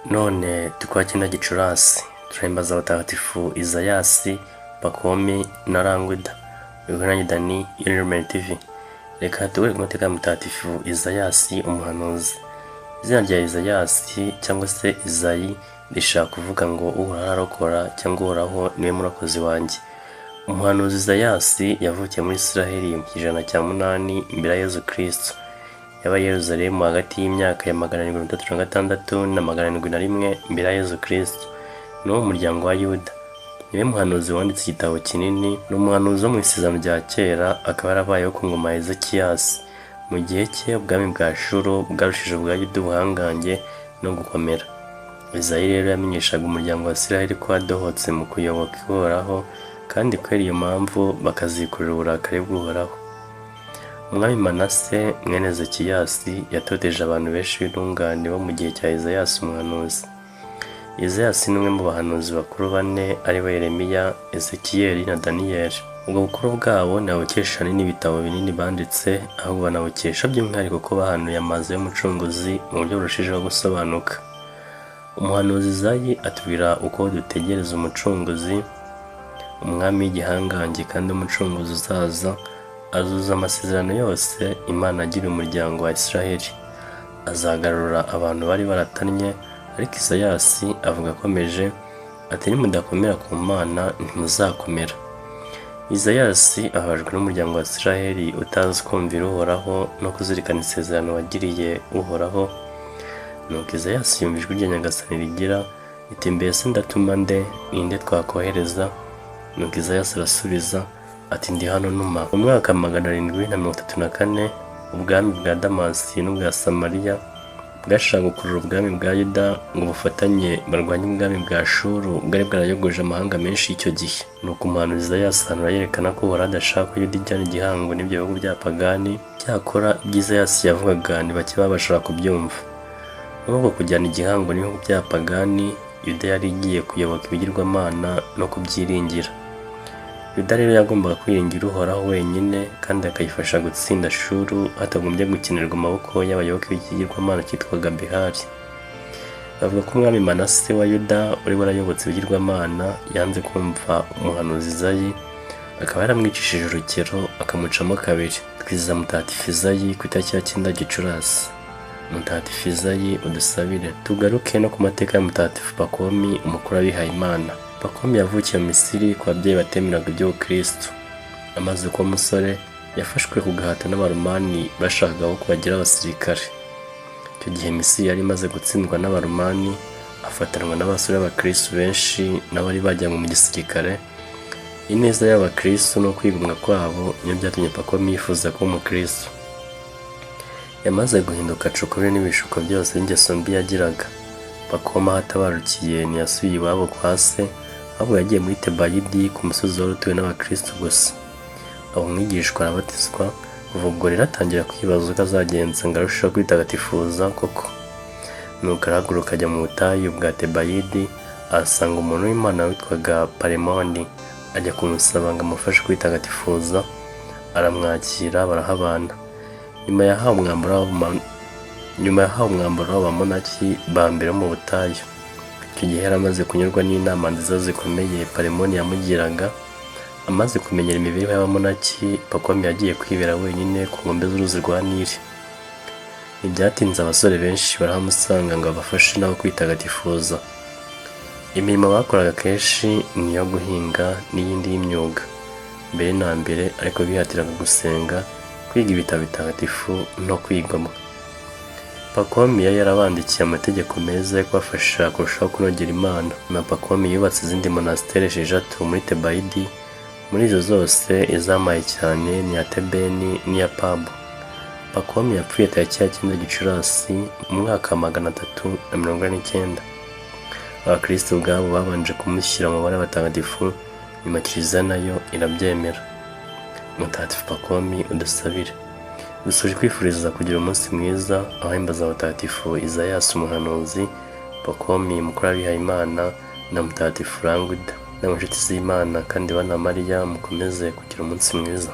None tukwa 9 Gicurasi turahimbaza abatagatifu Izayasi, Pakomi na Rangwida. Uyu nanjye Dani Uniromen TV. Reka tugure ku mateka ya Mutagatifu Izayasi umuhanuzi. Izina rya Izayasi cyangwa se Izayi rishaka kuvuga ngo Uhoraho ararokora cyangwa Uhoraho niwe murokozi wanjye. Umuhanuzi Izayasi yavukiye muri Isiraheli mu kinyejana cya 8 mbere ya Yezu Kristo. Yabaye i Yerusalemu hagati y'imyaka ya 736 na 701 mbere ya Yezu Kristo. Ni uwo mu muryango wa Yuda. Niwe muhanuzi wanditse igitabo kinini, ni umuhanuzi wo mu Isezerano rya Kera, akaba yarabayeho ku ngoma ya Ezekiyasi. Mu gihe cye ubwami bwa Ashuru bwarushije ubwa Yuda ubuhangange no gukomera. Izayi rero yamenyeshaga umuryango wa Isiraheli ko wadohotse mu kuyoboka Uhoraho, kandi kubera iyo mpamvu bakazikurira uburakari bw'Uhoraho. Umwami Manase mwene Ezekiyasi yatoteje abantu benshi b'intungane bo mu gihe cya Izayasi umuhanuzi. Izayasi ni umwe mu bahanuzi bakuru bane ari bo Yeremiya, Ezekiyeli na Daniyeli. Ubwo bukuru bwabo ntibabukesha ahanini ibitabo binini banditse, ahubwo banabukesha by'umwihariko ko bahanuye amazu y'Umucunguzi mu buryo burushijeho gusobanuka. Umuhanuzi Izayi atubwira uko dutegereza Umucunguzi, umwami w'igihangange kandi umucunguzi uzaza, azuzuza amasezerano yose Imana yagiriye umuryango wa Isiraheli. Azagarura abantu bari baratannye, ariko Izayasi avuga akomeje ati nimudakomera ku Mana ntimuzakomera. Izayasi ababajwe n'umuryango wa Isiraheli utazi kumvira Uhoraho no kuzirikana isezerano wagiriye Uhoraho. Nuko Izayasi yumva ijwi rya Nyagasani rigira riti mbese ndatuma nde, ninde twakohereza? Nuko Izayasi arasubiza ati ndi hano ntuma. Mu mwaka 734 ubwami bwa Damasi n'ubwa Samariya bwashakaga gukurura ubwami bwa Yuda ngo bufatanye barwanye ubwami bwa Ashuru bwari bwarayogoje amahanga menshi y'icyo gihe. Nuko umuhanuzi Izayasi ahanura yerekana ko Uhoraho adashaka ko Yuda ijyana igihango n'ibyo bihugu by'abapagani. Cyakora ibyo Izayasi yavugaga ni bake babashaga kubyumva. Muri uko kujyana igihango n'ibihugu by'abapagani, Yuda yari igiye kuyoboka ibigirwamana no kubyiringira. Yuda rero yagombaga kwiringira Uhoraho wenyine kandi akayifasha gutsinda Ashuru hatagombye gukenerwa amaboko y'abayoboke b'ikigirwamana cyitwaga Behali. Bavuga ko umwami Manase wa Yuda wari warayobotse ibigirwamana yanze kumva umuhanuzi Izayi, akaba yaramwicishije urukero akamucamo kabiri. Twizihiza Mutagatifu Izayi ku itariki ya 9 Gicurasi. Mutagatifu Izayi udusabire. Tugaruke no ku mateka ya Mutagatifu Pakomi, umukuru w'abihayimana. Pakomi yavukiye mu Misiri ku babyeyi batemeraga iby'ubukristo. Amaze kuba umusore yafashwe ku gahato n'Abaromani bashakaga ko bagira abasirikare. Icyo gihe Misiri yari imaze gutsindwa n'Abaromani, afatanwa n'abasore b'abakristo benshi n'abari bajyanywe mu gisirikare. Ineza y'abakristo no kwigomwa kwabo niyo byatumye Pakomi yifuza kuba umukristo. Yamaze guhinduka acukubiri n'ibishuko byose by'ingeso mbi yagiraga. Pakomi aho atabarukiye ntiyasubiye iwabo kwa se, ahubwo yagiye muri Tebayidi ku musozi wari utuwe n'abakristo gusa. Aba umwigishwa arabatizwa, kuva ubwo rero atangira kwibaza uko azagenza ngo arusheho kwitagatifuza koko. Nuko arahaguruka ajya mu butayu bwa Tebayidi, ahasanga umuntu w'Imana witwaga Paremoni, ajya kumusaba ngo amufashe kwitagatifuza, aramwakira barahabana. Nyuma yahawe umwambaro w'abamonaki ba mbere bo mu butayu. Icyo gihe yari amaze kunyurwa n'inama nziza zikomeye Paremoni yamugiraga. Amaze kumenyera imibereho y'abamonaki, Pakomi yagiye kwibera wenyine ku nkombe z'uruzi rwa Nili. Ntibyatinze abasore benshi barahamusanga ngo abafashe nabo kwitagatifuza. Imirimo bakoraga kenshi ni iyo guhinga n'iyindi y'imyuga. Mbere na mbere ariko bihatiraga gusenga, kwiga ibitabo bitagatifu no kwigomwa. Pakomi yari yarabandikiye amategeko meza yo kubafasha kurushaho kunogera Imana. Nyuma Pakomi yubatse izindi monasiteri 6 muri Tebayidi. Muri izo zose izamaye cyane ni iya Tebeni n'iya Pabu. Pakomi yapfuye tariki ya 9 Gicurasi mu mwaka wa 349. Abakristo ubwabo babanje kumushyira mu mubare w'abatagatifu, nyuma Kiliziya nayo irabyemera. Mutagatifu Pakomi udusabire. Dusoje kwifuriza kugira umunsi mwiza abahimbaza abatagatifu Izayasi umuhanuzi, Pakomi mukuru w'abihayimana na Mutagatifu Rangwida. Namwe inshuti z'Imana kandi bana Mariya, mukomeze kugira umunsi mwiza.